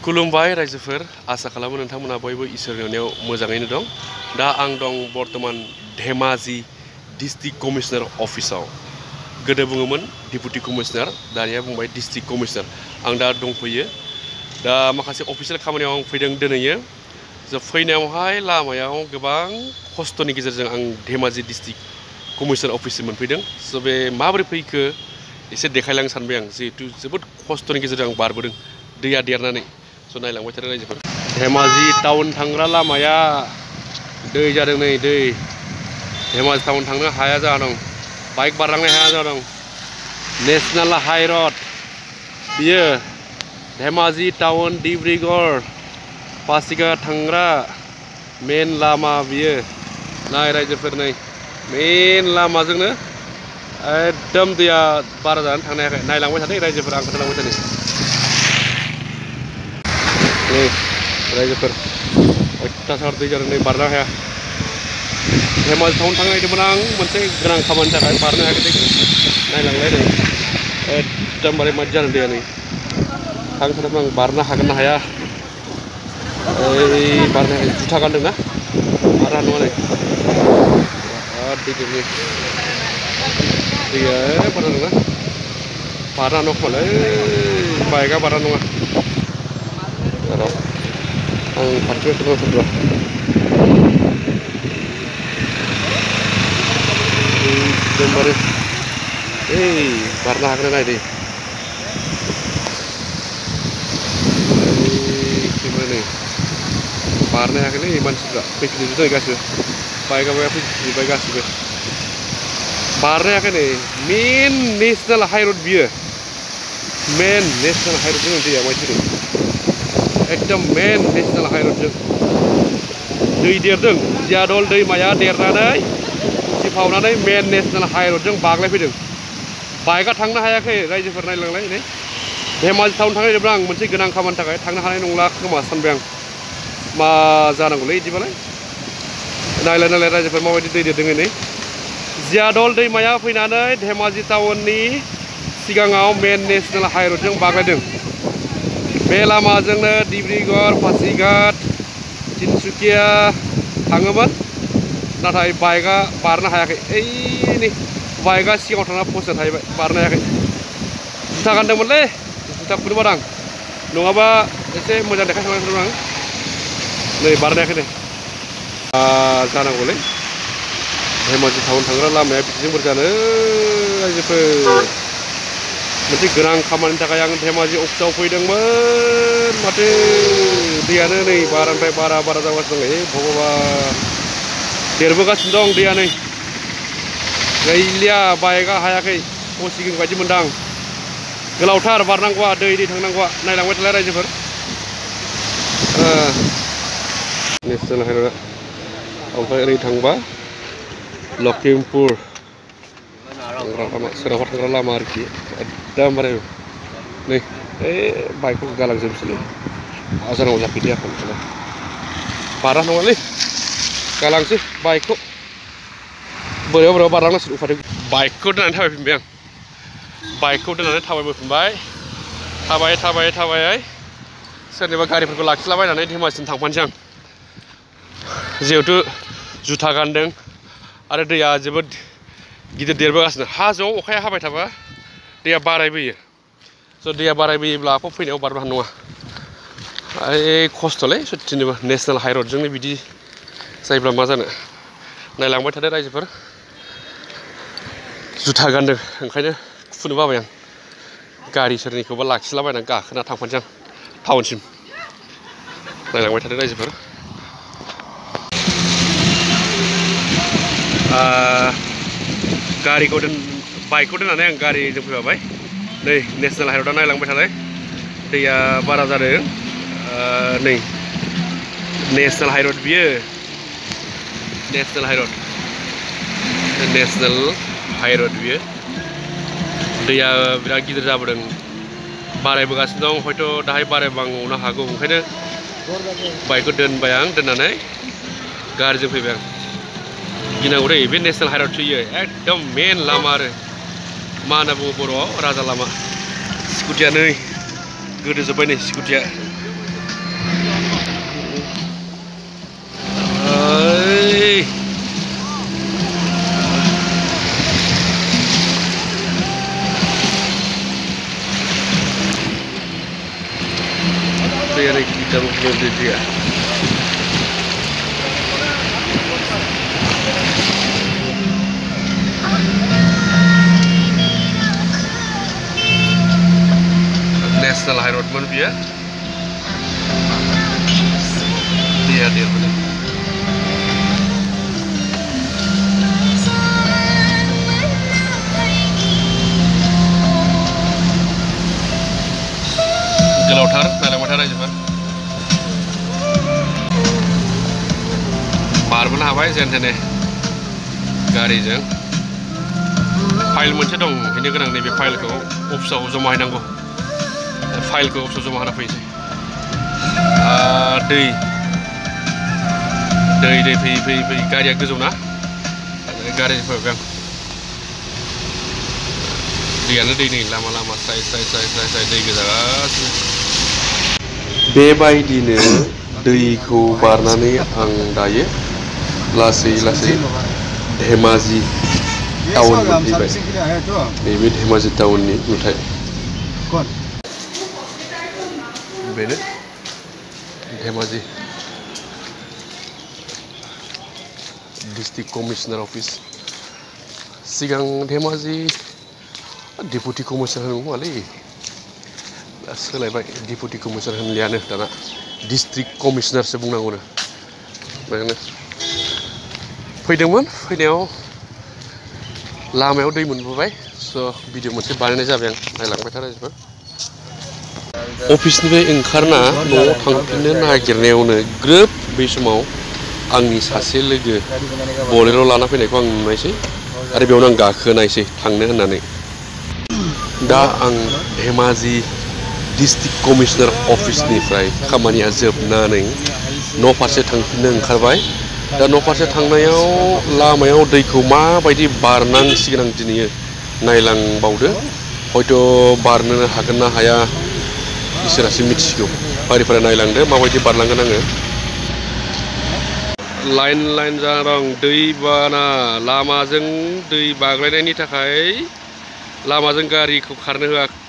खुलुमबाय रायजोफोर आसा खालामो नोंथांमोना बयबो इसोरनि अननायाव मोजाङैनो दं। दा आं दं बर्तमान धेमाजि डिस्ट्रिक्ट कमिशनार अफिसाव। गोदो बुङोमोन डिपुटि कमिशनार, दानिया बुंबाय डिस्ट्रिक्ट कमिशनार। आं दा दंफैयो। दा माखासे अफिसियेल खामानियाव आं फैदों दिनैयो। फैनायावहाय लामायाव गोबां खस्थ'नि गेजेरजों आं धेमाजि डिस्ट्रिक्ट कमिशनार अफिससिम मोनफैदों। बे माबोरै फैखो एसे देखायलांनो सानबाय आं, जिहेतु जोबोद खस्थ'नि गेजेरजों आं बारबोदों दैया देरनानै। नायलांबाय थादों रायजोफोर। धेमाजि टाउन थांग्रा लामाया दै जादों, नै दै। धेमाजि टाउन थांनो हाया जाना दं, बाइक बारलांनो हाया जाना दं। नेसनेल हाइरड बियो धेमाजि टाउन डिब्रुगड़ पासिघाट थांग्रा मेन लामा बियो। नाय रायजोफोर, नै मेन लामाजोंनो एकदम दैया बारा जानानै थांनो हायाखै। नायलांबाय थादों रायजोफोर, आं खोन्थालांबाय थादों। नै रायजोफोर अयथासार दै जादों, नै बारनो हाया। धेमाजि टाउन थांनो नागिरदोंमोन आं मोनसे गोनां खामानिनि थाखाय, बारनो हायाखै दैखौ। नायलांलाय नै एकदमबारे मादि जादों दैया। नै थांनो सानदोंमोन आं, बारनो हागोन ना हाया। ओइ बारनो हायाखै, जुथा गानदों ना, बारनो हानाय नङा। नै बिराद दै देरो, दैया बारा नङा, बारनो हानाय नङा खोमालै, बाइकआ बारनो नङा। आं फारसे एकदमबारे बारनो हागोन नाय दै। नै बारनो हायाखैलै मानसिफ्रा, फैफिनजोबदों गासिबो, बाइकआ फैफिनजोब्बाय गासिबो, बारनो हायाखै। नै मेन नेसनेल हाइरड बियो, मेन नेसनेल हाइरडजों दैया मायदि फैदों। एकदम मेन नेसनेल हाइरडजों दै देरदों। जियादल दैमाया देरनानै उसिफावनानै मेन नेसनेल हाइरडजों बाग्लायफैदों। बाइकआ थांनो हायाखै रायजोफोर, नायलांलाय। नै धेमाजि टाउन थांनो नागिरदोंमोन आं मोनसे गोनां खामानिनि थाखाय, थांनो हानाय नंला खोमा सानबाय आं। मा जानांगौलै बिदिबालाय। नायलाय रायजोफोर, माबायदि दै देरदों। नै जियादल दैमाया फैनानै धेमाजि टाउननि सिगाङाव मेन नेसनेल हाइरडजों बाग्लायदों। बे लामाजोंनो डिब्रुगड़ पासिघाट तिनसुकिया थाङोमोन, नाथाय बाइकआ बारनो हायाखै। नै बाइकआ सिगाङाव थांना पस्टआ थाहैबाय, बारनो हायाखै। जुथा गानदोंमोनलै, जुथा खुनो बादां, नङाबा एसे मोजां देखायखांनो सानदोंमोन आं। नै बारनो हायाखै। नै जानांगौलै, धेमाजि टाउन थांग्रा लामाया बिदिजों बोरै जानो रायजोफोर। मोनसे गोनां खामानिनि थाखाय आं धेमाजि अफिसाव फैदोंमोन, माथो दैयानो नै बारानिफ्राय बारा जागासिनो दं। भगबान, देरबोगासिनो दं दैया। नै गैलिया, बाइकआ हायाखै, पसिगोन बायदि मोनदां। गोलावथार बारनांगौआ, दै थांनांगौआ। नायलांबाय थालाय रायजोफोर। नेसनेल हाइरडआ ओमफ्राय ओरै थांबा लखिमपुर सोनाबहा थांग्रा लामा आरोखि। एकदमबारे नै बाइकखौ गालांजोबसैलै, मा जानांगौ जाखो दैया खनसेलाय। बारनो नङालै, गालांसै बाइकखौ, बोरैबा बारलांनांसिगोन उफाय। बाइकखौ दोननानै थाबायफिनबाय आं, बाइकखौ दोननानै थाबायबोफिनबाय। थाबायै सोरनिबा गारिफोरखौ लाखिलाबायनानै धेमाजिसिम थांफानोसै आं। जिहेथु जुथा गानदों आरो दैया जोबोद गिदिर देरबोगासिनो। हाजोआव अखाया हाबाय थाबा दैया बारायबोयो। दैया बारायबोयोब्ला फैनायाव बारनो हानाय नङा। खस्थ'लै सथिनिबो, नेसनेल हाइरडजोंनो बिदि जायोब्ला मा जानो। नायलांबाय थादो रायजोफोर। जुथा गानदों ओंखायनो खुनो बाबाय आं। गारि सोरनिखौबा लाखिलाबायनानै गाखोना थांफानोसै आं टाउनसिम। नायलांबाय थादो रायजोफोर। बाइकखौ दोननानै आं गारिजों फैफाबाय। नै नेसनेल हाइरडआ नायलांबाय थालाय, दैया बारा जादों। नै नेसनेल हाइरड बियो, नेसनेल हाइरड बियो। दैया बिराद गिदिर जाबोदों, बारायबोगासिनो दं। हयथ' दाहाय बारायबांनो हागौ, ओंखायनो बाइकखौ दोनबाय आं। दोननानै गारिजों फैबाय आं। गिनांगौ दै, बे नेसनेल हाइरडसो इयो, एकदम मेन लामा आरो मा होनना बुङो बर'आव, राजा लामा। स्कुटिया नै गोदोजोब्बाय, नै स्कुटिया Ơi. Đây là kita mau dia. National High Road mana dia? Dia mana? Gelautar, nalar aja pak. Baru habai sentene, gari jeng. File moncet dong, ini kan nih file ko, opsa jama hinanggo. File ko opsa jama hana fise. Day fei gari agak zona, gari pegang. Dia nanti ini lama-lama saya day gezagas. Bebaidino दैखौ बारनानै आं दायो लासै Dhemaji town मोनफैबाय नैबे धेमाजि टाउननि नुथाय बेनो धेमाजि डिस्ट्रिक्ट कमिशनार अफिस सिगां धेमाजि डिपुटि कमिशनार होनोमोनलै सोलायबाय डिपुटि कमिशनार होनलियानो दाना डिस्ट्रिक्ट कमिशनारसो बुंनांगौनो बेखायनो फैदोंमोन फैनायाव लामायाव दै मोनबोबाय स' भिडिअ मोनसे बानायनाय जाबाय आं नायलांबाय था रायजोफोर अफिसनिफ्राय ओंखारना न'आव थांफिननो नागिरनायावनो ग्रोब बै समाव आंनि सासे लोगो बलेर' लाना फैनायखौ आं नुनायसै आरो बेयावनो आं गाखोनायसै थांनो होननानै दा आं धेमाजि डिस्ट्रिक्ट कमिशनार अफिसनिफ्राय खामानिया जोबनानै न' फारसे थांफिननो ओंखारबाय दा न' फारसे थांनायाव लामायाव दैखौ माबायदि बारनांसिगोन आं दिनै नायलांबावदो हयथ' बारनो हागोन ना हाया इसोरासो मिथिगौ फारि नायलांदो माबायदि बारलांगोन आङो लाइन जाना दं दै बाना लामाजों दै बाग्लायनायनि थाखाय लामाजों गारिखौ खारनो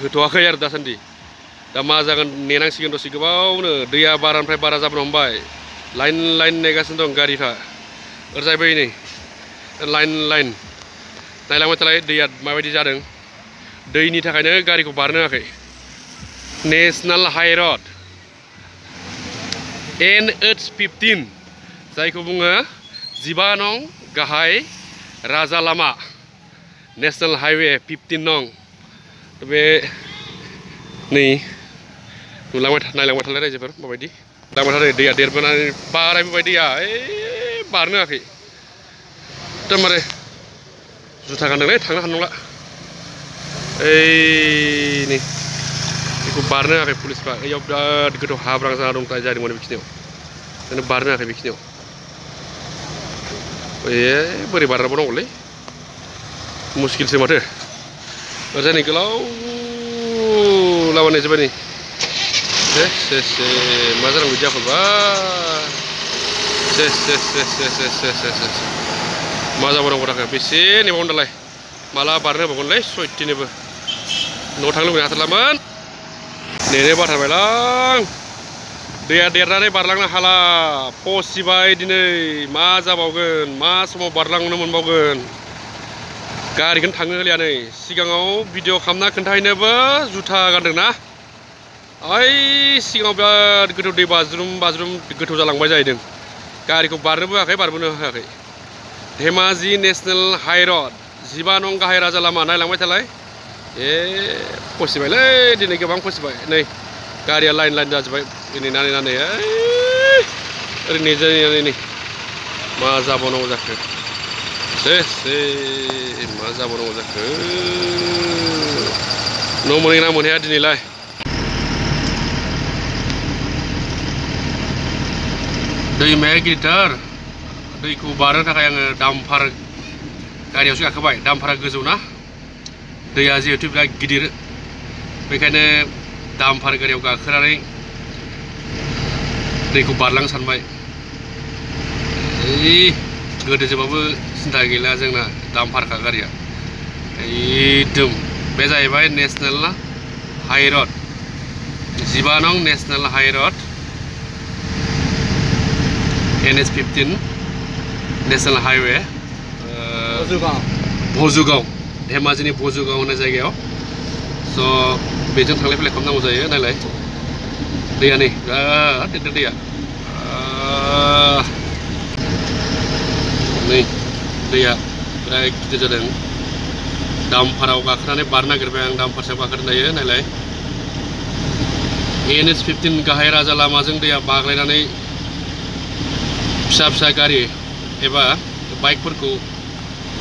होथ'वाखै आरो दासान्दि दा मा जागोन नेनांसिगोन दसे गोबावनो दैया बारानिफ्राय बारा जाबोनो हमबाय लाइन नेगासिनो दं गारिफ्रा ओरैजायबै नै लाइन नायलांबाय थालाय दैया माबायदि जादों दैनि थाखायनो गारिखौ बारनो होआखै नेशनेल हाइरड NH15 जायखौ बुङो 15 नं गाहाय राजा लामा नेशनेल हाइवे 15 नं बे नै नायलांबाय थालाय रायजोफोर माबायदि लांबाय थालाय दैया देरबोनानै बारायबोबाय दैया बारनो होआखै एकदमबारे जुथा गानदोंलै थांनो हानाय नंला नै बेखौ बारनो होआखै पुलिसफ्रा बैयाव बिराद गोथौ हाब्रां जाना जादोंमोन बेखिनियाव बेखायनो बारनो होआखै बेखिनियाव बोरै बारनांगौलै मुस्किलसो माथो ओरैजाय नै गोलाव लामा नायजोब्बाय नै मा जानांगौ बिदि आखलबा मा जाबावनांगौ दाखो बेसे नेबावगोन दालाय माला बारनो होबावगोनलै सयथिनोबो न'आव थांनो लुबैनो हाथारलामोन नेनो बाथारबायलां दैया देरनानै बारलांनो हाला फसिबाय दिनै मा जाबावगोन मा समाव बारलांनो मोनबावगोन गारिखौनो थांनो होलिया नै सिगाङाव भिडिअ खालामना खोन्थाहैनोबो जुथा गानदोंना सिगाङाव बिराद गोथौ दै बाज्रुम गोथौ जालांबाय जाहैदों गारिखौ बारनोबो होआखै बारबोनो होआखै धेमाजि नेशनेल हाइरड 15 नं गाहाय राजा लामा नायलांबाय थालाय फसिबायलै दिनै गोबां फसिबाय नै गारिया लाइन जाजोब्बाय नेनानै ओरै नेजानानै नै मा जाबावनांगौ जाखो मा जाबावनांगौ जाखो न' मोनहैना मोनहैया दिनैलाय दैमाया गिदिर दैखौ बारनो थाखाय आङो दाम्फार गारियावसो गाखोबाय दाम्फारा गोजौ ना दैया जिहेतु बिराद गिदिर बेखायनो दाम्फार गारियाव गाखोनानै दैखौ बारलांनो सानबाय गोदोजोबाबो सिन्था गैला जोंना दामफारखा गारिया एकदम बे जाहैबाय नेशनेल हाइरड 15 नं नेशनेल हाइरड NH15 नेशनेल हाइवे भजुगाव धेमाजिनि भजुगाव होननाय जायगायाव स' बेजों थांलाय फैलाय खालामनांगौ जायो नायलाय दैया नै बिराद देरदों दैया नै दैया बिराद गिदिर जादों दामफाराव गाखोनानै बारनो नागिरबाय आं दामफारसायाव गाखोनो दायो नायलाय NH15 गाहाय राजा लामाजों दैया बाग्लायनानै फिसा फिसा गारि एबा बाइकफोरखौ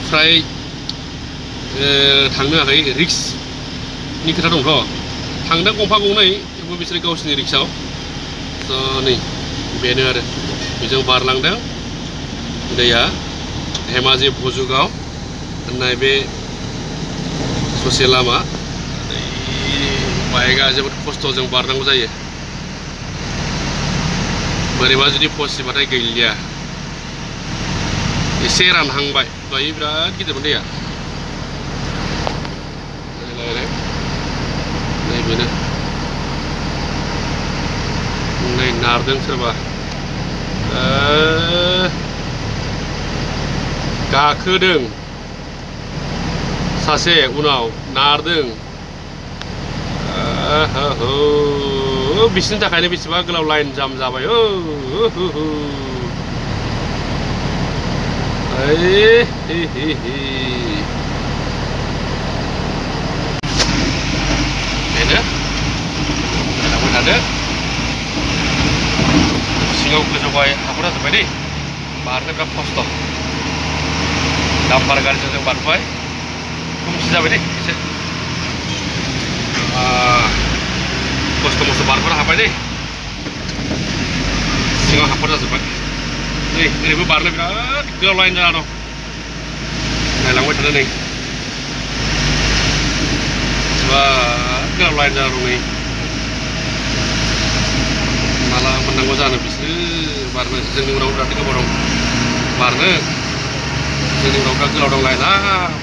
फ्राय थांनो हायाखै रिक्सनि खोथा दंथ' थांदों गंफा गंनै थेवबो बिसोर गावसिनि रिक्सआव स' नै बेनो आरो बेजों बारलांदों दैया धेमाजि भजुगाव होननाय बे ससे लामा बाइकआ जोबोद खस्थ'जों बारनांगौ जायो बोरैबा जुदि फसिबाथाय गैलिया एसे रानहांबाय दहाय बिराद गिदिरमोन दैया नै बेनो नै नारदों सोरबा गाखोदों सासे उनाव नारदों बिसोरनि थाखायनो बेसेबा गोलाव लाइन जाम जाबाय बेनो लांबाय थादो सिङाव गोजौआव हाखर जाजोब्बाय दै बारनो बिराद खस्थ' दामफार गारिजों जों बारबाय खोमसि जाबाय दै एसे खस्थ' मस्थ' बारबोनो हाबाय दै सिङाव हाखर जाजोब्बाय नै ओरैबो बारनो बिराद गोलाव लाइन जाना दं नायलांबाय थादो नै बिराद गोलाव लाइन जाना दं नै माला मोननांगौ जानो बिसोरो बारनो जोंनि उनाव बिराद गोबाव दं बारनो जोंनि उनाव बिराद गोलाव दं लाइना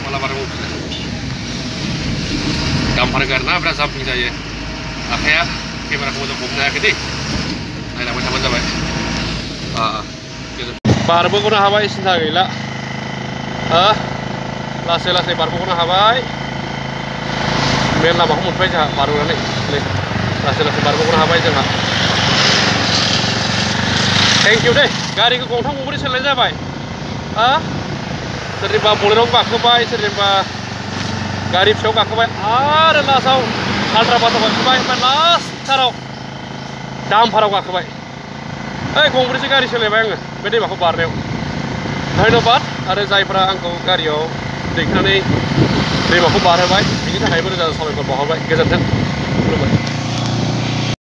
माला बारनांगौ बिसोरो दामफार गारिना बिराद जाम्पिं जायो आखाइया केमेराखौ मोजां हमनो हायाखै दै नायलांबाय थाबानो जाबाय बारबोग'नो हाबाय सिन्था गैला लासै लासै बारबोग'नो हाबाय मेन लामाखौ मोनबाय जोंहा बारबोनानै नै लासै लासै बारबोग'नो हाबाय जोंहा थेंक इउ दै गारिखौ गंथाम गंब्रै सोलायनाय जाबाय सोरनिबा बलेर'आव गाखोबाय सोरनिबा गारि फिसायाव गाखोबाय आरो लास्टआव आल्ट्रा बासाव गाखोबाय ओमफ्राय लास्टथाराव दामफाराव गाखोबाय गंब्रैसो गारि सोलायबाय आङो बे दैमाखौ बारनायाव धन्यबाद आरो जायफ्रा आंखौ गारियाव दैखांनानै दैमाखौ बारहोबाय बिनि थाखायबो रोजा रोजा साबायखर बावहरबाय गोजोन्थों खुलुमबाय